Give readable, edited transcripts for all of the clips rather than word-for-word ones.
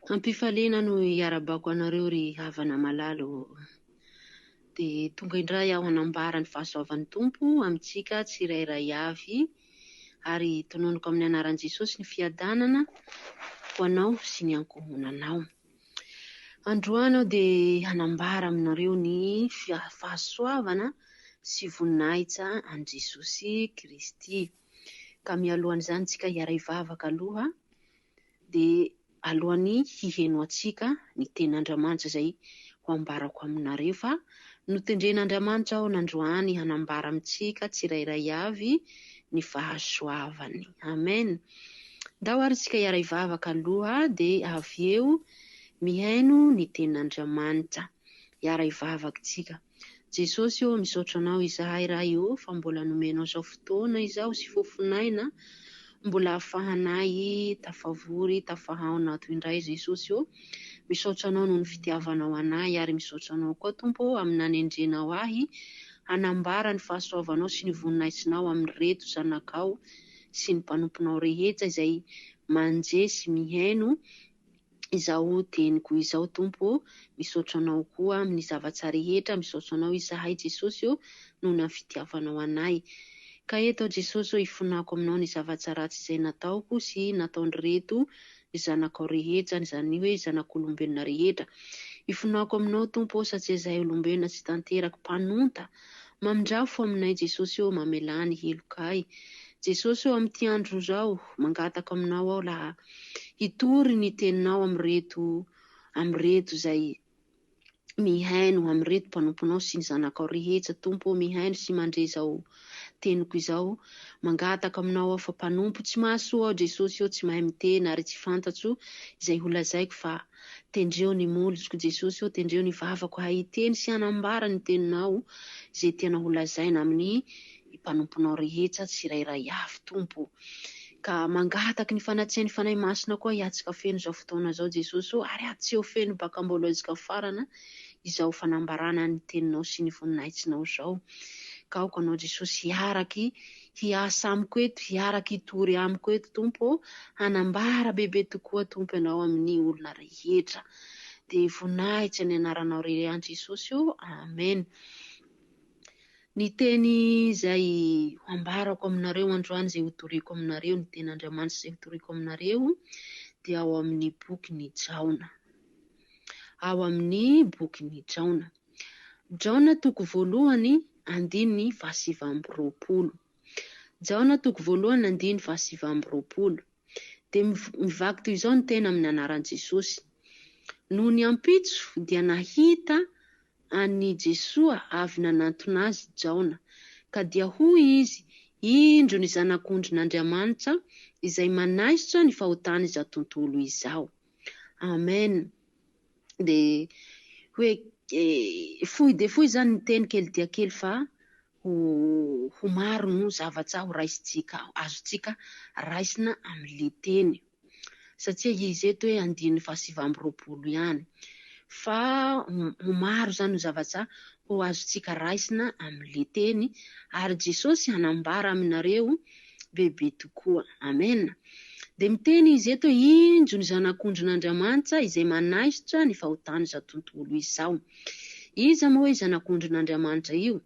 Ampifaliana no hiarabako anareo ry havana malala ô. Dia tonga indray aho hanambara ny fahasoavan'ny Tompo amintsika tsirairay avy ary tononiko amin'ny anaran'i Jesosy ny fiadanana ho anao sy ny ankohonanao. Androany aho dia hanambara aminareo ny fahasoavana sy voninahitra an'i Jesosy Kristy. Ka mialohan'izany tsika hiara-hivavaka aloha dia alohan'ny hiheno antsika ny tenin'Andriamanitra izay ho ambarako aminareo fa notendren'Andriamanitra aho nandroany hanambara amintsika tsirairay avy ny fahasoavany. Amen. Ndao ary tsika hiara-hivavaka aloha dia avy eo mihaino ny tenin'Andriamanitra. Hiara-hivavaka tsika. Jesosy ô, misaotra Anao izahay Ray ô fa mbola nomenao izao fotoana izao sy fofon'aina mbola ahafahanay tafavory, tafahaona ato indray Jesosy ô. Misaotra Anao noho ny fitiavanao anay ary misaotra Anao koa Tompo ô amin'ny nanendrenao ahy hanambara ny fahasoavanao sy ny voninahitsinao amin'ireto zanakao sy ny mpanomponao rehetra izay manje sy mihaino izao teniko izao Tompo ô, misaotra Anao koa amin'ny zavatsa rehetra, misaotra Anao izahay Jesosy ô noho ny fitiavanao anay. Ka eto aho Jesosy ô ifonako aminao ny zavatsa ratsy izay nataoko sy nataon'ireto zanakao rehetra, izany hoe zanak'olombelona rehetra. Ifonako aminao Tompo ô satria izahay olombelona tsy tanteraka, mpanonta. Mamindrafo aminay Jesosy ô, mamelà ny helokay. Jesosy ô amin'ity andro izao, mangataka aminao aho laha hitory ny teninao amin'ireto amin'ireto izay mihaino, amin'ireto mpanomponao sy ny zanakao rehetra Tompo ô, mihaino sy mandre izao teniko izao. Mangataka aminao aho fa mpanompo tsy mahasoa aho Jesosy ô, tsy mahay miteny ary tsy fantatro izay holazaiko fa tendreo ny molotro Jesosy ô, tendreo ny vavako hahay hiteny sy hanambara ny teninao izay tianao holazaina amin'ny mpanomponao rehetra tsirairay avy Tompo. Ka mangataky ny fanatrehan'ny Fanahy Masina koa hiatsika feno izao fotoana izao Jesosy ô, ary atseho feno baka am-boalohany farana izao fanambarana ny teninao sy ny voninahitsinao izao. Ka aoka anao Jesosy hiaraky hiasa amiko eto, hiaraky hitory amiko eto Tompo ô, hanambara bebe tokoa Tompo ianao amin'ny olona rehetra. Dia voninahitra ny anaranao irery ihany Jesosy ô. Amen. Ny teny izay ho ambarako aminareo androany, izay hotoriko aminareo, ny tenin'Andriamanitra izay hotoriko aminareo, dia ao amin'ny bokin'i Jaona. Ao amin'ny bokin'i Jaona. Jaona toko voalohany, andininy fahasivamby roapolo. Jaona toko voalohany, andininy fahasivamby roapolo. Dia mivaky toy izao ny tena amin'ny anaran'i Jesosy. Noho ny ampitso dia nahita an'i Jesoa avy nanantona azy Jaona, ka dia hoy izy, Indro ny Zanak'ondrin'Andriamanitra izay manaisotra ny fahotan'izao tontolo izao. Amen. Dia hoe fohy dia fohy izany ny teny, kely dia kely fa ho ho maro no zavatra ho raisintsika, azontsika raisina amin'ilay teny. Satria izy eto hoe andininy faha-29 ihany. Fa ho maro izany no zavatra ho azontsika raisina amin'ilay teny, ary Jesosy hanambara aminareo bebe tokoa. Amen. Dia miteny izy eto hoe, Indro ny Zanak'ondrin'Andriamanitra izay manaisotra ny fahotan'izao tontolo izao. Iza moa io Zanak'ondrin'Andriamanitra io?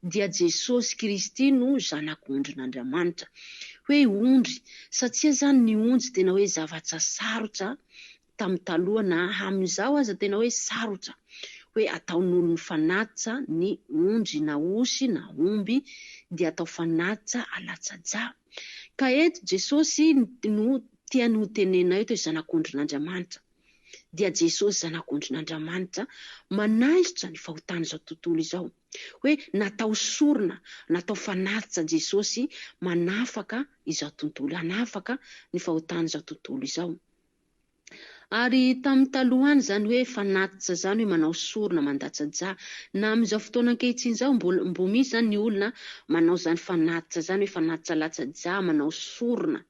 Dia Jesosy Kristy no Zanak'ondrin'Andriamanitra. Hoe ondry, satria izany ny ondry tena hoe zavatra sarotra tamin'ny taloha na amin'izao aza tena hoe sarotra hoe ataon'olona fanatitra ny ondry na osy na omby dia atao fanatitra alatsa-dra. Ka eto Jesosy no tiany ho tenenina eto hoe Zanak'ondrin'Andriamanitra. Dia Jesosy Zanak'ondrin'Andriamanitra manaisotra ny fahotan'izao tontolo izao. Hoe natao sorona, natao fanatitra Jesosy manafaka izao tontolo, hanafaka ny fahotan'izao tontolo izao. Ary tamin'ny taloha any izany hoe fanatitra izany hoe manao sorona, mandatsa-dra. Na amin'izao fotoana ankehitriny izao mbola mbo misy izany ny olona manao izany fanatitra izany hoe fanatitra latsa-dra, manao sorona.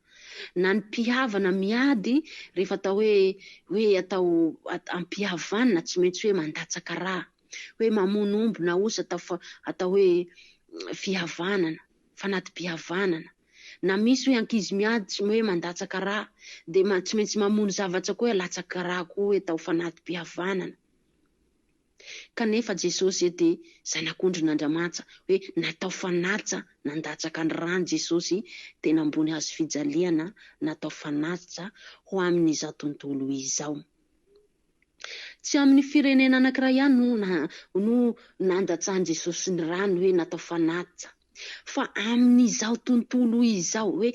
Na ny mpihavana miady rehefa atao hoe hoe atao ampihavanina tsy maintsy hoe mandatsaka ra. Hoe mamono omby na osy atao fa atao hoe fihavanana, fanati-pihavanana. Na misy hoe ankizy miady tsy hoe mandatsaka rà dia tsy maintsy mamono zavatra koa hoe alatsaka rà koa hoe atao fanati-pihavanana. Kanefa Jesosy dia Zanak'ondrin'Andriamanitra, hoe natao fanatitra, nandatsaka ny rany Jesosy tena ambony hazo fijaliana, natao fanatitra ho amin'izao tontolo izao. Tsy amin'ny firenena anankiray ihany no no nandatsahan'i Jesosy ny rany hoe natao fanatitra, fa amin'izao tontolo izao, hoe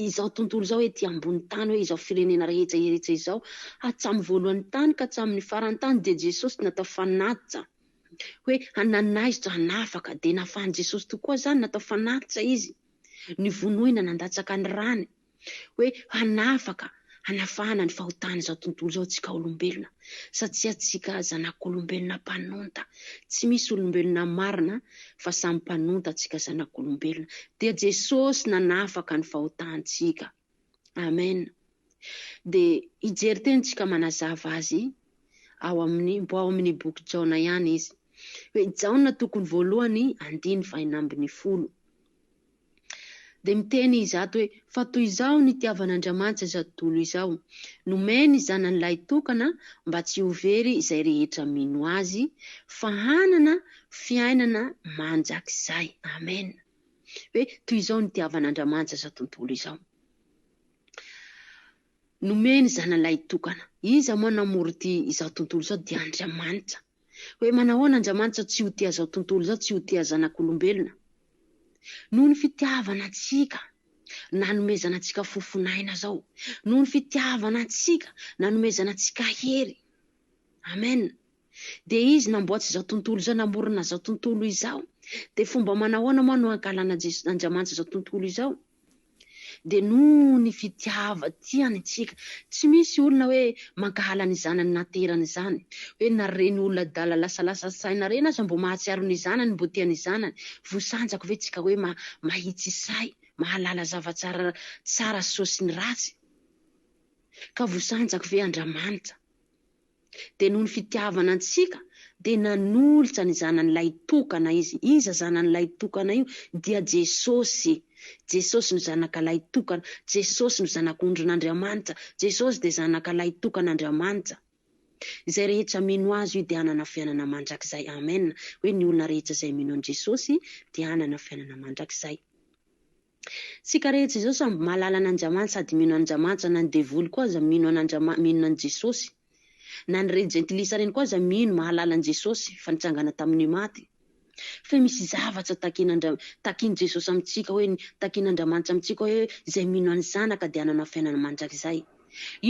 izao tontolo izao ety ambony tany, hoe izao firenena rehetra rehetra izao, hatramin'ny voalohan'ny tany ka hatramin'ny faran'ny tany dia Jesosy natao fanatitra, hoe nanaisotra, hanafaka, dia nafahan'i Jesosy tokoa izany, natao fanatitra Izy, nivonoina, nandatsaka ny rany. hoe hanafaka, hanafahana ny fahotan'izao tontolo izao antsika olombelona, satria antsika zanak'olombelona mpanonta, tsy misy olombelona marina fa samy mpanonta antsika zanak'olombelona, dia Jesosy nanafaka ny fahotantsika. Amen. Dia hijery teny tsika manazava azy ao amin'ny, mbo ao amin'ny boky Jaona ihany izy. Hoe Jaona tokony voalohany andiny fahenina ambin'ny folo. Dia miteny izy ato hoe, Fa toy izao nitiavan'Andriamanitra izao tontolo izao, nomeny ny Zanany lahitokana mba tsy ho very izay rehetra mino Azy, fa hanana fiainana mandrakizay. Amen. Hoe toy izao nitiavan'Andriamanitra izao tontolo izao. Nomeny Zanany lahitokana. Iza moa namory ity izao tontolo izao? Dia Andriamanitra. Hoe manahoana Andriamanitra tsy ho tia izao tontolo izao, tsy ho tia zanak'olombelona? Noho ny fitiavana antsika, nanomezana antsika fofon'aina izao. Noho ny fitiavana antsika, nanomezana antsika hery. Amen. Dia Izy namboatra izao tontolo izao, namorona izao tontolo izao. Dia fomba manahoana moa no hankahalana Andriamanitra izao tontolo izao? Dia noho ny fitiava tiany antsika. Tsy misy olona hoe mankahala ny zanany naterany izany. Hoe na reny olona adala lasalasa saina reny aza mbo mahatsiaro ny zanany mbo tia ny zanany. Vosanjako ve tsika hoe mahitsy say, mahalala zava-tsara tsara soa sy ny ratsy? Ka vosanjako ve Andramanitra? Dia noho ny fitiavana antsika dia nanolotra ny Zanany Lahitokana Izy. Iza Zanany Lahitokana io? Dia Jesosy. Jesosy no Zanaka Lahitokana. Jesosy no Zanak'ondrin'Andriamanitra. Jesosy dia Zanaka Lahitokan'Andriamanitra. Izay rehetra mino Azy io dia hanana fiainana mandrakizay. Amen. Hoe ny olona rehetra izay mino an'i Jesosy dia hanana fiainana mandrakizay. Tsika rehetra izao samby mahalala an'Andriamanitra sady mino an'Andriamanitra na ny devoly koa aza mino an'Andriamanitra mino an'i Jesosy na ny reny jentilisa reny koa aza mino mahalala an'i Jesosy fa nitsangana tamin'ny maty fa misy zavatra takian'Andria takian'i Jesosy amintsika hoe takian'Andriamanitra amintsika hoe izay mino an'ny zanaka dia hanana fiainana mandrakizay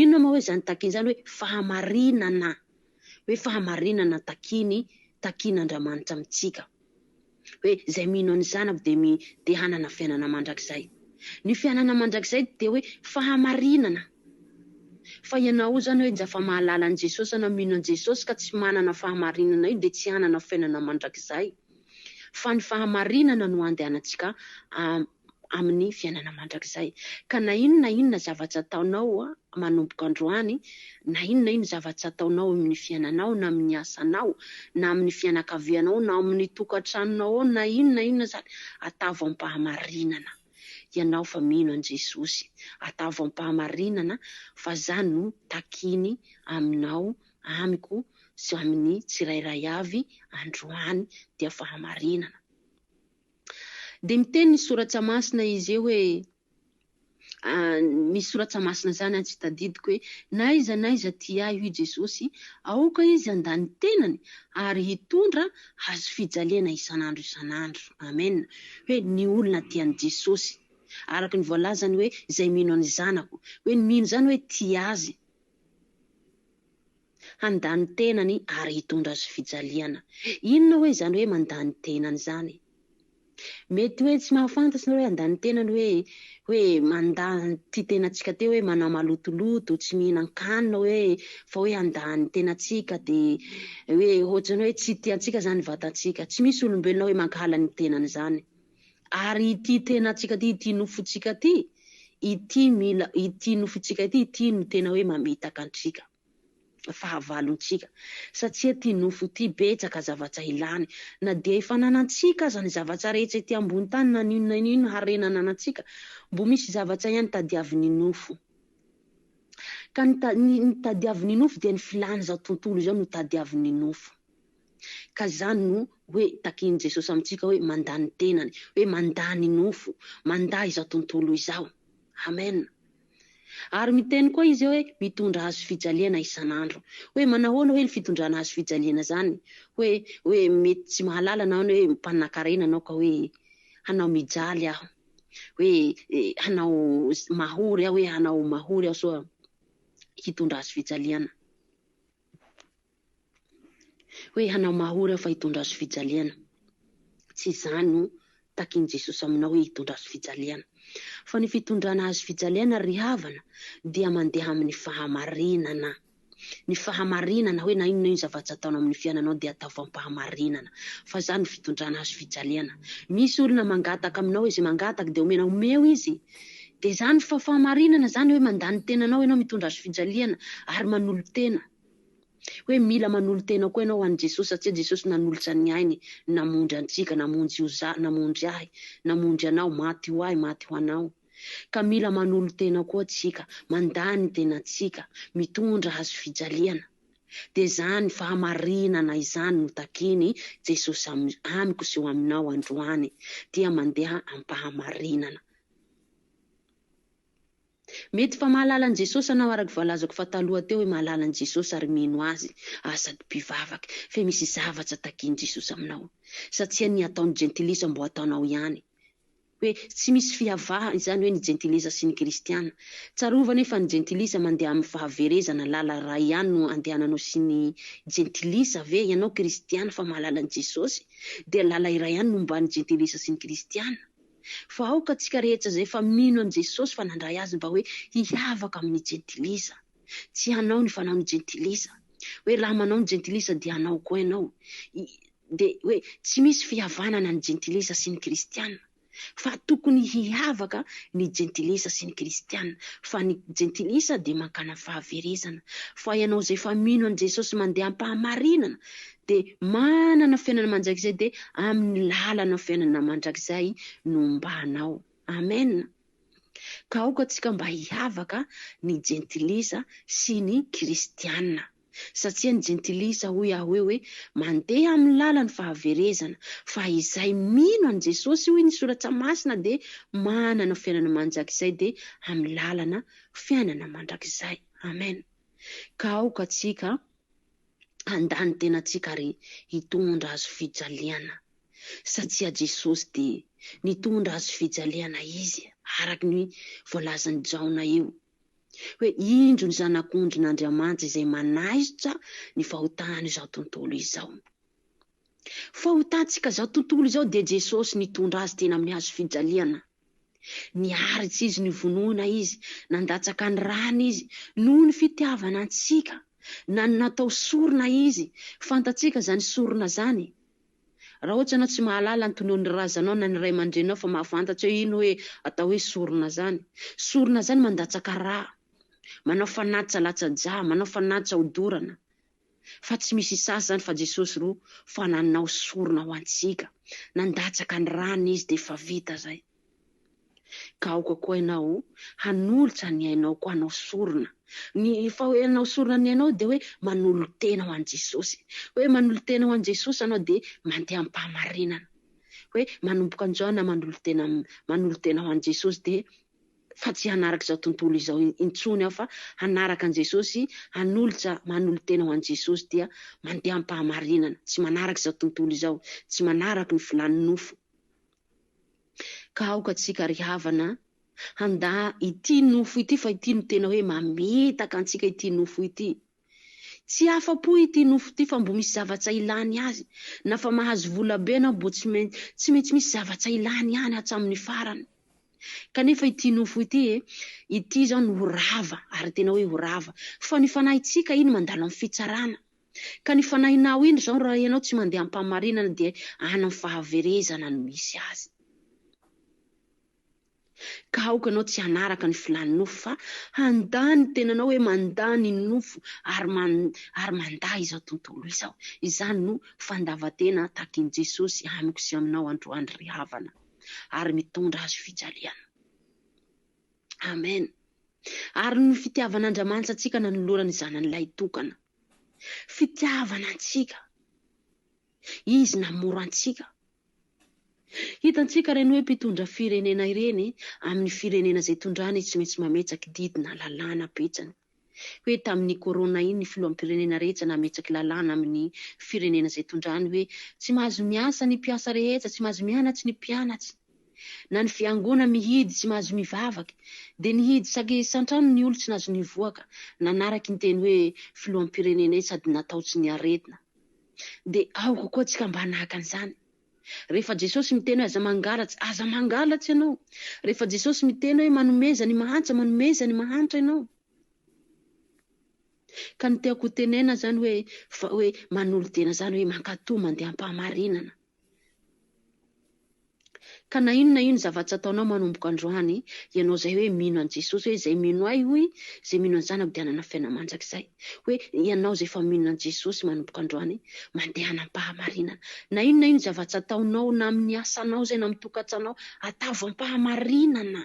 inona moa hoe izany takiany izany hoe fahamarinana hoe fahamarinana takiany takian'Andriamanitra amintsika hoe izay mino an'ny Zanako dia mi dia hanana fiainana mandrakizay. Ny fiainana mandrakizay dia hoe fahamarinana. Fa ianao izany hoe fa mahalala an'i Jesosy na mino an'i Jesosy ka tsy manana fahamarinana io dia tsy hanana fiainana mandrakizay. Fa ny fahamarinana no andehanantsika amin'ny fiainana mandrakizay. Ka na inona na inona zavatra ataonao manomboka androany, na inona na inona zavatra ataonao amin'ny fiainanao, na amin'ny asanao, na amin'ny fianakavianao, na amin'ny tokantranonao ao, na inona na inona izany, atavo am-pahamarinana ianao fa mino an'i Jesosy. Atavo am-pahamarinana fa izany no takiany aminao, amiko sy amin'ny tsirairay avy androany dia fahamarinana. Dia miteny ny soratra masina izy eo hoe, misy soratra masina izany any tsy tadidiko hoe, na aiza na aiza tia ahy hoy Jesosy, aoka izy handà ny tenany ary hitondra hazo fijaliana isan'andro isan'andro. Amen. Hoe ny olona tia an'i Jesosy. Araka ny voalazany hoe izay mino an'ny zanako. Hoe ny mino izany hoe tia azy. Handà ny tenany ary hitondra azy fijaliana. Inona hoe izany hoe mandà ny tenany izany? Mety hoe tsy mahafantatra ianareo hoe handà ny tenany hoe hoe mandà ity tenantsika teo hoe manao malotoloto, tsy mihinan-kanina hoe fa hoe handà ny tenantsika dia hoe ohatran'ny hoe tsy tiantsika izany ny vatantsika. Tsy misy olombelona hoe mankahala ny tenany izany. Ary ity tenantsika ity, ity nofontsika ity, ity mila ity nofontsika ity, ity no tena hoe mamitaka antsika. fahavalontsika. Satria ity nofo ity betsaka zavatra ilany. Na dia efa ananantsika aza ny zavatra rehetra ety ambony tany na n'inona n'inona harena ananantsika, mbo misy zavatra ihany tadiavin'ny nofo. Ka ny ny tadiavin'ny nofo dia ny filan'izao tontolo izao no tadiavin'ny nofo. Ka izany no hoe takian'i Jesosy amintsika hoe mandà ny tenany, hoe mandà ny nofo, mandà izao tontolo izao. Amen. Ary miteny koa izy hoe mitondra hazo fijaliana isan'andro. Hoe manahoana hoe ny fitondrana hazo fijaliana izany? Hoe hoe mety tsy mahalala anao ny hoe mpanakarena anao ka hoe hanao mijaly aho. Hoe hanao mahory aho hoe hanao mahory aho soa hitondra hazo fijaliana. Hoe hanao mahory aho fa hitondra hazo fijaliana. Tsy izany no takin'i Jesosy aminao hoe hitondra hazo fijaliana. Fa ny fitondrana hazo fijaliana ry havana dia mandeha amin'ny fahamarinana. Ny fahamarinana hoe na inona inona zavatra ataonao amin'ny fiainanao dia ataovy am-pahamarinana. Fa izany no fitondrana hazo fijaliana. Misy olona mangataka aminao hoe izay mangataka dia omena, omeo izy. Dia izany fa fahamarinana izany hoe mandà ny tenanao ianao mitondra hazo fijaliana ary manolo-tena. Hoe mila manolo-tena koa ianao ho an'i Jesosy satria Jesosy nanolotra ny ainy namonjy antsika, namonjy Oza, namonjy ahy, namonjy anao, maty ho ahy, maty ho anao. Ka mila manolo-tena koa tsika, mandà ny tenantsika, mitondra hazo fijaliana. Dia izany fahamarinana izany no takian'i Jesosy amiko sy ho aminao androany, dia mandeha am-pahamarinana. Mety fa mahalala an'i Jesosy anao araka voalazako fa taloha teo hoe mahalala an'i Jesosy ary mino Azy ary sady mpivavaka fe misy zavatra takian'i Jesosy aminao satsia ny ataon'ny jentilisa mbo ataonao ihany hoe tsy misy fiavahana izany hoe ny jentilisa sy ny kristiana tsarovy anie fa ny jentilisa mandeha amin'ny fahaverezana lala ray ihany no andehananao sy ny jentilisa ve ianao kristiana fa mahalala an'i Jesosy dia lala iray ihany no omban'ny jentilisa sy ny kristiana Fa aoka antsika rehetra izay efa mino an'i Jesosy fa nandray Azy mba hoe hihavaka amin'ny jentilisa. Tsy hanao ny fanaon'ny jentilisa. Hoe raha manao ny jentilisa dia hanao koa ianao. Dia hoe tsy misy fihavanana ny jentilisa sy ny kristiana. Fa tokony hihavaka ny jentilisa sy ny kristiana. Fa ny jentilisa dia mankany amin'ny fahaverezana. Fa ianao izay efa mino an'i Jesosy mandeha am-pahamarinana dia manana fiainana mandrakizay dia amin'ny lalana fiainana mandrakizay no ombanao. Amen. Ka aoka tsika mba hihavaka ny jentilisa sy ny kristiana. Satria ny jentilisa hoy aho hoe hoe mandeha amin'ny lalan'ny fahaverezana fa izay mino an'i Jesosy hoy ny soratra masina dia manana fiainana mandrakizay dia amin'ny lalana fiainana mandrakizay. Amen. Ka aoka tsika handà ny tenantsika ary hitondra hazo fijaliana, satria Jesosy dia nitondra hazo fijaliana Izy, araka ny voalazan'i Jaona io, hoe, Indro ny Zanak'ondrin'Andriamanitra izay manaisotra ny fahotan'izao tontolo izao. Fahotantsika izao tontolo izao dia Jesosy nitondra azy teny amin'ny hazo fijaliana. Niaritra Izy, novonoina Izy, nandatsaka ny rany Izy, noho ny fitiavana antsika. Na natao sorona Izy. Fantatsika izany sorona izany. Raha ohatra ianao tsy mahalala ny tonon'ny razanao na ny ray aman-dreninao fa mahafantatra hoe ino hoe atao hoe sorona izany. Sorona izany mandatsaka ra, manao fanatitra latsa-dra, manao fanatitra hodorana. Fa tsy misy sasy zany fa Jesosy ro fa nanao sorona ho antsika. Nandatsaka ny rany izy dia efa vita zay. Ka aoka koa ianao hanolotra ny ainao koa hanao sorona. Ny fa hoe hanao sorona ny ainao dia hoe manolo-tena ho an'i Jesosy. Hoe manolo-tena ho an'i Jesosy anao dia mandeha am-pahamarinana. Hoe manomboka an'izao na manolo-tena manolo-tena ho an'i Jesosy dia fa tsy hanaraka izao tontolo izao intsony aho fa hanaraka an'i Jesosy, hanolotra, manolo-tena ho an'i Jesosy dia mandeha am-pahamarinana, tsy manaraka izao tontolo izao, tsy manaraka ny filàn'ny nofo. Ka aoka tsika ry havana handà ity nofo ity fa ity no tena hoe mamitaka antsika ity nofo ity. Tsy afa-po ity nofo ity fa mbo misy zavatra ilany azy, na fa mahazo vola be anao mbo tsy tsy maintsy misy zavatra ilany ihany hatramin'ny farany. Kanefa ity nofo ity e, ity izao no ho rava ary tena hoe ho rava. Fa ny fanahintsika iny mandalo amin'ny fitsarana. Ka ny fanahinao iny izao raha ianao tsy mandeha am-pahamarinana dia any amin'ny fahaverezana no misy azy. Ka aoka ianao tsy hanaraka ny filan'ny nofo fa handà ny tenanao hoe mandà ny nofo ary ary mandà izao tontolo izao. Izany no fandavan-tena takin'i Jesosy amiko sy aminao androany ry havana. Ary mitondra hazo fijaliana. Amen. Ary ny fitiavan'Andriamanitra antsika nanolorany ny zanany lahitokana. Fitiavana antsika. Izy namoro antsika. Hitantsika ireny hoe mpitondra firenena ireny, amin'ny firenena izay tondrany izy tsy maintsy mametsaky didy na lalàna apetsany. Hoe tamin'ny corona iny ny filoham-pirenena rehetra nametsaky lalàna amin'ny firenena izay tondrany hoe tsy mahazo miasa ny mpiasa rehetra, tsy mahazo mianatsy ny mpianatsy. Na ny fiangona mihidy tsy mahazo mivavaky. Dia nihidy saky isan-trano ny olo tsy nahazo nivoaka. Nanaraky ny teny hoe filoham-pirenena iny sady nataotsy ny aretina. Dia aoka koa tsika mba hanahaka an'izany. Rehefa Jesosy miteny hoe aza mangalatsy, aza mangalatsy ianao. Rehefa Jesosy miteny hoe manomeza ny mahantra, manomeza ny mahantra ianao. Ka ny tiako ho tenena zany hoe fa hoe manolo-tena zany hoe mankatò mandeha am-pahamarinana. Ka na inona na inona zavatra ataonao manomboka androany, ianao izay hoe mino an'i Jesosy hoe izay mino ahy hoy, izay mino an'i Zanako dia hanana fiainana mandrakizay. Hoe ianao izay efa mino an'i Jesosy manomboka androany, mandehana am-pahamarinana. Na inona na inona zavatra ataonao na amin'ny asanao izay na amin'ny tokantranao, ataovy am-pahamarinana.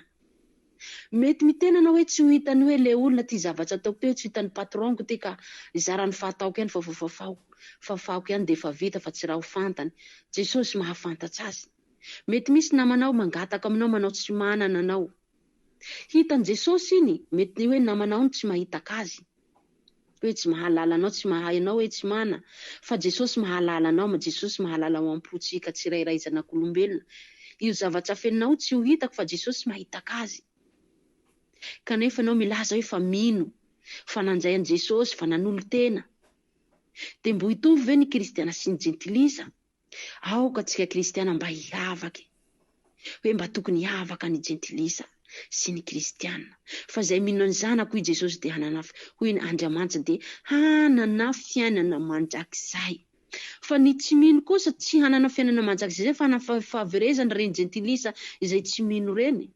Mety miteny anao hoe tsy ho hitany hoe le olona ty zavatra ataoko ty hoe tsy ho hitan'ny patron-ko ty ka zara ny fahataoko ihany fa voafafako fafako ihany dia efa vita fa tsy raha ho fantany. Jesosy mahafantatsy azy. Mety misy namanao mangataka aminao manao tsy manana anao. Hitan'i Jesosy iny, mety hoe namanao no tsy mahitaka azy. Hoe tsy mahalala anao, tsy mahay anao hoe tsy mana. Fa Jesosy mahalala anao, Jesosy mahalala ao am-pontsika tsirairay zanak'olombelona. Io zavatra afeninao io tsy ho hitako fa Jesosy mahitaka azy. Kanefa ianao milaza hoe fa mino, fa nandray an'i Jesosy, fa nanolo-tena. Dia mbo hitovy ve ny kristiana sy ny jentilisa? Aoka tsika kristiana mba hihavaka e! Hoe mba tokony hihavaka ny jentilisa sy ny kristiana. Fa izay mino ny Zanako hoy Jesosy dia hanana hoy Andriamanitra dia hanana fiainana mandrakizay. Fa ny tsy mino kosa tsy hanana fiainana mandrakizay fa hanana fahaverezana ireny jentilisa izay tsy mino ireny.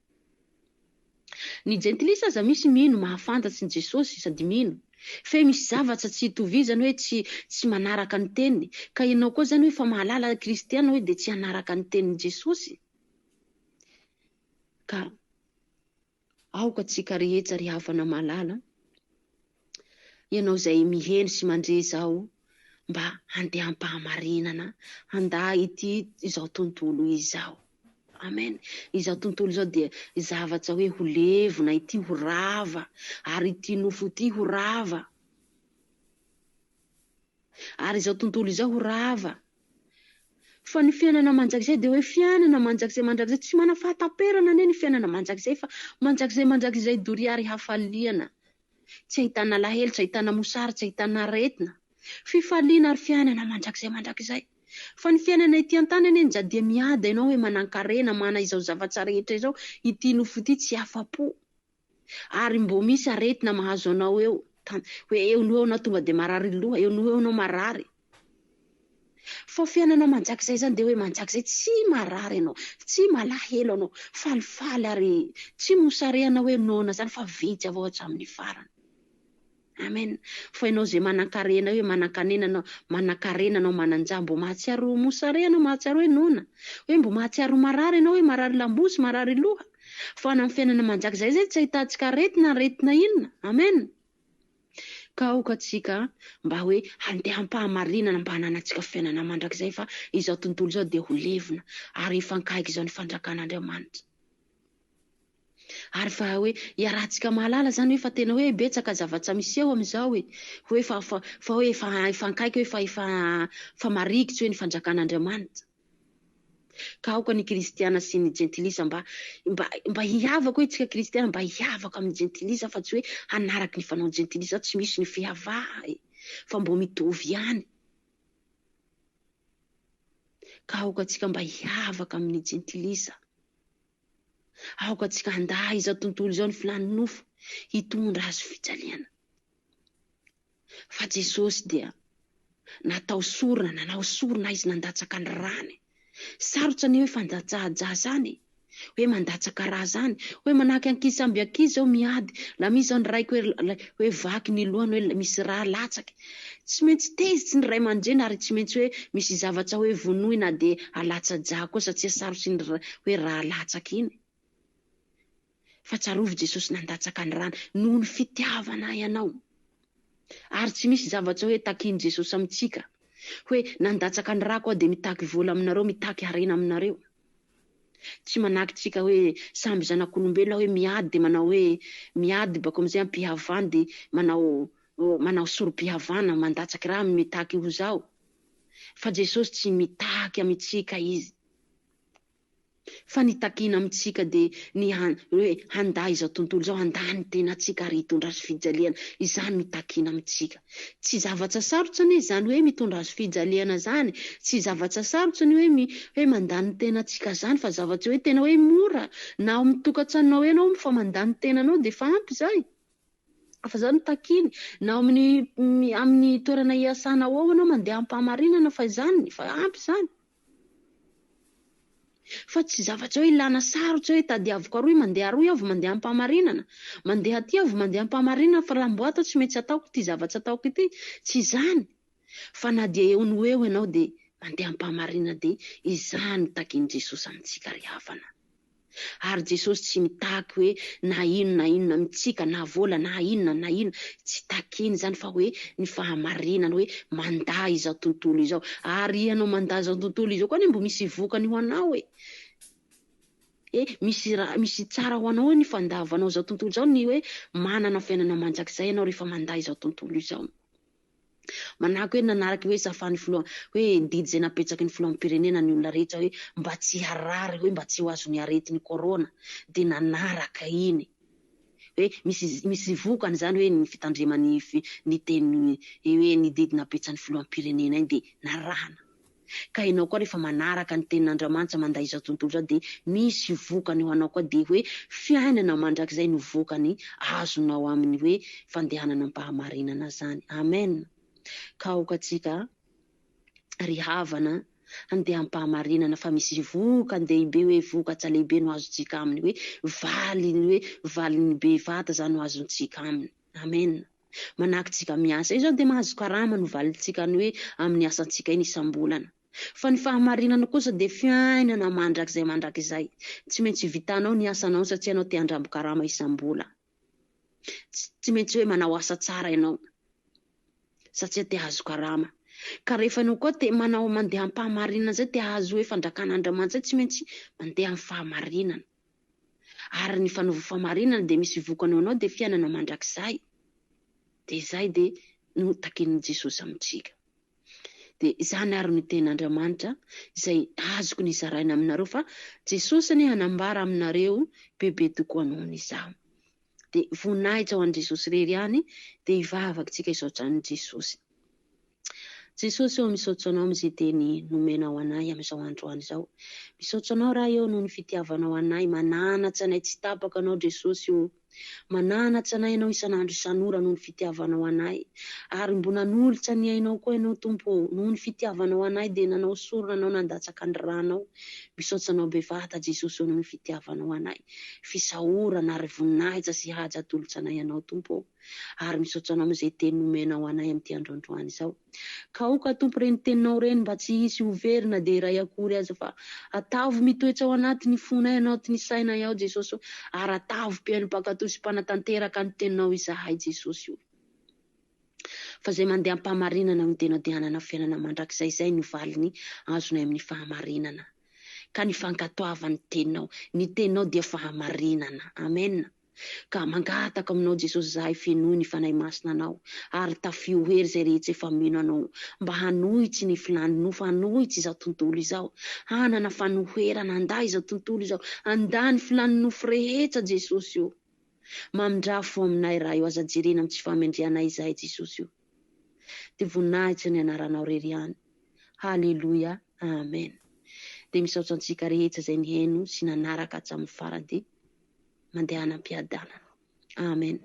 Ny jentilisa aza misy mino mahafantatsy ny Jesosy sady mino. Fe misy zavatsa tsy itovizany hoe tsy tsy manaraka ny teniny. Ka ianao koa zany hoe fa mahalala kristiana hoe de tsy hanaraka ny tenin'i Jesosy? Ka aoka tsika rehetsa ry havana malala, ianao izay miheno sy mandre izao mba handeha am-pahamarinana, handà ity izao tontolo izao. Amen. Izao tontolo izao dia zavatra hoe ho levona, ity ho rava, ary ity nofo ity ho rava. Ary izao tontolo izao ho rava. Fa ny fiainana mandrakizay dia hoe fiainana mandrakizay mandrakizay, tsy manana fahataperana anie ny fiainana mandrakizay fa mandrakizay mandrakizay doria ary hafaliana. Tsy ahitana alahelo, tsy ahitana mosary, tsy ahitana aretina. Fifaliana ary fiainana mandrakizay mandrakizay. Fa ny fiainana ety an-tany anie nja dia miada ianao hoe manan-karena, mana izao zavatra rehetra izao, ity nofo ity tsy afa-po. Ary mbô misy aretina mahazo anao eo, hoe eo noho eo anao tonga dia marary loha, eo noho eo anao marary. Fa fiainana mandrakizay izany dia hoe mandrakizay tsy marary ianao, tsy malahelo ianao, falifaly ary tsy mosarehana hoe noana izany fa vitsy avao hatramin'ny farany. Amen. Fa ianao izay manankarena hoe manankanena anao, manankarena anao manan-ja, mbo mahatsiaro mosare ianao, mahatsiaro hoe noana, hoe mbo mahatsiaro marary ianao hoe marary lambosy, marary loha. Fa any amin'ny fiainana mandrakizay izay tsy ahitantsika aretina, aretina inona. Amen. Ka aoka tsika mba hoe handeha am-pahamarinana mba hananantsika fiainana mandrakizay fa izao tontolo izao dia ho levona ary hifankaiky izao ny fanjakan'Andriamanitra. Ary fa hoe iarahantsika mahalala izany hoe fa tena hoe betsaka zavatra miseho amin'izao e, hoe fa fa fa hoe efa hifankaiky hoe fa efa fa marikitsy hoe ny fanjakan'Andriamanitra. Ka aoka ny kristiana sy ny jentilisa mba mba mba hihavaka hoe tsika kristiana mba hihavaka amin'ny jentilisa fa tsy hoe hanaraky ny fanao jentilisa tsy misy ny fihavaha e fa mbo mitovy ihany. Ka aoka tsika mba hihavaka amin'ny jentilisa. Aoka tsika handà izao tontolo izao ny filàn'ny nofo hitondra azy fijaliana. Fa Jesosy dia natao sorona, nanao sorona Izy nandatsaka ny rany. Sarotra anie hoe fandatsaha-ja zany e! Hoe mandatsaka rà zany. Hoe manahaky ankizy samby ankizy zao miady. La misy zao ny raiko hoe hoe vaky ny lohany hoe misy rà latsaky. Tsy maintsy tezitsy ny ray aman-dreny ary tsy maintsy hoe misy zavatsa hoe vonoina de alatsa-drà koa satria sarotsy iny hoe rà latsaky iny. Fa tsarovy Jesosy nandatsaka ny rany noho ny fitiavana ahy anao. Ary tsy misy zavatra hoe takian'i Jesosy amintsika hoe nandatsaka ny rako aho dia mitaky vola aminareo, mitaky harena aminareo. Tsy manaky tsika hoe samby zanak'olombelona hoe miady dia manao hoe miady bako amin'izay ampihavano dia manao manao sorom-pihavana mandatsaky ra mitaky ho zao. Fa Jesosy tsy mitaky amintsika Izy. Fa ny takiana amintsika dia ny hoe handà izao tontolo izao, handà ny tenantsika ary hitondra azy fijaliana. Izany no takiana amintsika. Tsy zavatra sarotra anie izany hoe mitondra azy fijaliana izany, tsy zavatra sarotra ny hoe hoe mandà ny tenantsika izany fa zavatra hoe tena hoe mora. Na ao amin'ny tokantranonao eo ianao fa mandà ny tenanao dia efa ampy izay. Fa izany no takiany. Na ao amin'ny amin'ny toerana iasanao ao ianao mandeha am-pahamarinana fa izany, fa ampy izany. Fa tsy zavatra hoe ilana sarotra hoe tadiaviko aroy, mandeha aroy aho vao mandeha am-pahamarinana, mandeha aty aho vao mandeha am-pahamarinana fa raha mbo ato aho tsy maintsy ataoko ity zavatra ataoko ity. Tsy izany. Fa na dia eo no eo ianao dia mandeha am-pahamarinana dia izany no takian'i Jesosy amintsika ry havana. Ary Jesosy tsy mitaky hoe na inona na inona amintsika, na vola na inona na inona, tsy takiny izany fa hoe ny fahamarinana hoe mandà izao tontolo izao. Ary ianao mandà izao tontolo izao koa anie mbo misy vokany ho anao e. E, misy raha, misy tsara ho anao hoe ny fandavanao izao tontolo izao, ny hoe manana fiainana mandrakizay ianao rehefa mandà izao tontolo izao. Manahaka hoe nanaraka hoe safan'ny filoha hoe didy izay napetsaky ny filoham-pirenena ny olona rehetra hoe mba tsy harary hoe mba tsy ho azon'ny aretin'ny corona dia nanaraka iny hoe misy misy vokany izany hoe ny fitandreman'ny ny teny hoe ny didy napetsan'ny filoham-pirenena iny dia narahana. Ka ianao koa rehefa manaraka ny tenin'Andriamanitra mandà izao tontolo izao dia misy vokany ho anao koa dia hoe fiainana mandrakizay no vokany azonao amin'ny hoe fandehanana am-pahamarinana zany. Amen. Ka aoka tsika ry havana handeha am-pahamarinana fa misy vokany dehibe hoe vokatsa lehibe no azontsika aminy hoe valiny hoe valiny be vata zany no azontsika aminy. Amen. Manahaka tsika miasa io zao dia mahazo karama no valintsika ny hoe amin'ny asantsika iny isam-bolana. Fa ny fahamarinana kosa dia fiainana mandrakizay mandrakizay. Tsy maintsy vitanao ny asanao satria ianao te handramby karama isam-bola. Tsy maintsy hoe manao asa tsara ianao satria te hahazo karama. Ka rehefa ianao koa te manao mandeha am-pahamarinana zay te hahazo hoe fandrakan'Andriamanitra zay tsy maintsy mandeha amin'ny fahamarinana. Ary ny fanaova fahamarinana dia misy vokany ho anao dia fiainana mandrakizay. Dia izay dia no takian'i Jesosy amintsika. Dia izany ary no tenin'Andriamanitra izay azoko nizaraina aminareo fa Jesosy anie hanambara aminareo bebe tokoa noho ny izaho. Dia voninahitra ho an'i Jesosy irery ihany dia hivavaka isika hisaotra an'i Jesosy. Jesosy ô misaotra anao amin'izay teny nomenao anay amin'izao androany izao. Misaotra anao Ray ô noho ny fitiavanao anay, mananatra anay tsy tapaka anao Jesosy ô. Mananatra anay ianao isan'andro isan'ora noho ny fitiavanao anay. Ary mbo nanolotra ny ainao koa ianao Tompo ô. Noho ny fitiavanao anay dia nanao sorona anao nandatsaka ny ranao. Misaotra anao bevata Jesosy ô noho ny fitiavanao anay. Fisaorana ary voninahitra sy haja atolotra anay anao Tompo ô. Ary misaotra anao amin'izay teny nomenao anay amin'ity andro androany izao. Ka aoka Tompo ireny teninao ireny mba tsy hisy ho very na dia iray akory aza fa ataovy mitoetra ao anatin'ny fonay anatin'ny sainay ao Jesosy o ary ataovy mpihaino mpankatò sy mpanatanteraka ny teninao izahay Jesosy o. Fa izay mandeha am-pahamarinana no tena dia hanana fiainana mandrakizay izay no valiny azonay amin'ny fahamarinana. Ka ny fankatoavan'ny teninao. Ny teninao dia fahamarinana. Amen. Ka mangataka aminao Jesosy zahay fenoy ny Fanahy Masina anao ary tafio hery izay rehetra efa mino anao mba hanohitsy ny filàn'ny nofo hanohitsy izao tontolo izao hanana fanoherana handà izao tontolo izao handà ny filàn'ny nofo rehetra Jesosy o mamindrà fo aminay Ray o aza jerena amin'ny tsy fahamendrehanay izahay Jesosy o dia voninahitra ny anaranao rery ihany Haleloia Amen dia misaotra antsika rehetra izay niheno sy nanaraka hatramin'ny farany dia Mandehana am-piadanana. Amen.